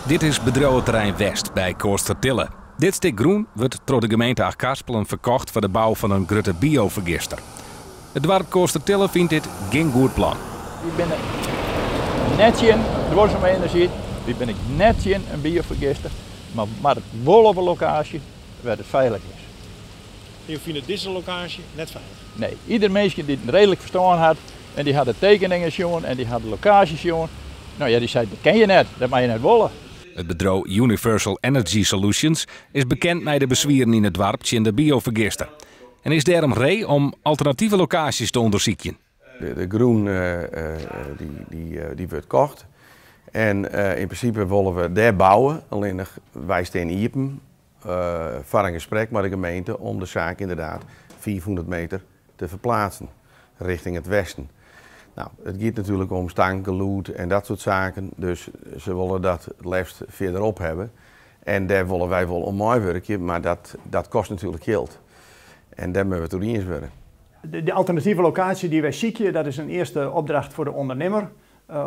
Dit is bedriuweterrein West by Koatstertille. Dit stik grûn wurdt troch de gemeente Achtkarspelen ferkocht foar de bou fan in grutte biofergister. It doarp Koatstertille fynt dit gjin goed plan. Wy binne net tsjin duorsume enerzjy, wy binne net tsjin in biofergister, mar mar wol op in lokaasje wêr't it feilich is. Jo fine dizze lokaasje net feilich? Nee, ieder minske dy't in reedlik ferstân hat en dy hat de tekeningen sjoen en dy hat de lokaasje sjoen, no ja, dy seit dat kin je net, dat moatte je net wolle. It bedriuw Universal Energy Solutions is bekend mei de beswieren yn it doarp tsjin de biofergister en is dêrom ree om alternative lokaasjes te ûndersykjen. De grûn dy wurdt kocht en yn prinsipe wolle we dêr bouwe, allinnich wy stean iepen foar in gesprek mei de gemeente om de saak ynderdaad 500 meter te ferplaatsen richting it westen. No, it giet natuerlik om stank, gelûd en dat soart saken, dus se wolle dat it leafst fierderop hawwe. En dêr wolle wy wol oan meiwurkje, mar dat, dat kostet natuerlik jild. En dêr moatte we it oer iens wurde. De alternative lokaasje dy't wy sykje, dat is in earste opdracht foar de ûndernimmer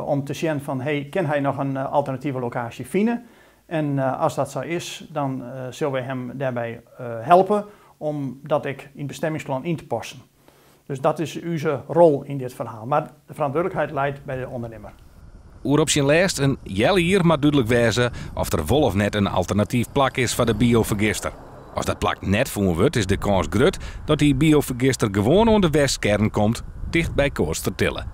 om te sjen fan hey, kin hy noch in alternative lokaasje fine? En as dat sa is, dan sille wy him dêrby helpe om dat ek yn it bestemmingsplan yn te passen. Dus dat is ús rol yn dit ferhaal. Mar de ferantwurdlikheid leit by de ûndernimmer. Oer op syn lêst in healjier moat dúdlik wêze oft der wol of net in alternatyf plak is foar de biofergister. As dat plak net fûn wurdt, is de kâns grut dat dy biofergister gewoan oan de Westkern komt, ticht by Koatstertille.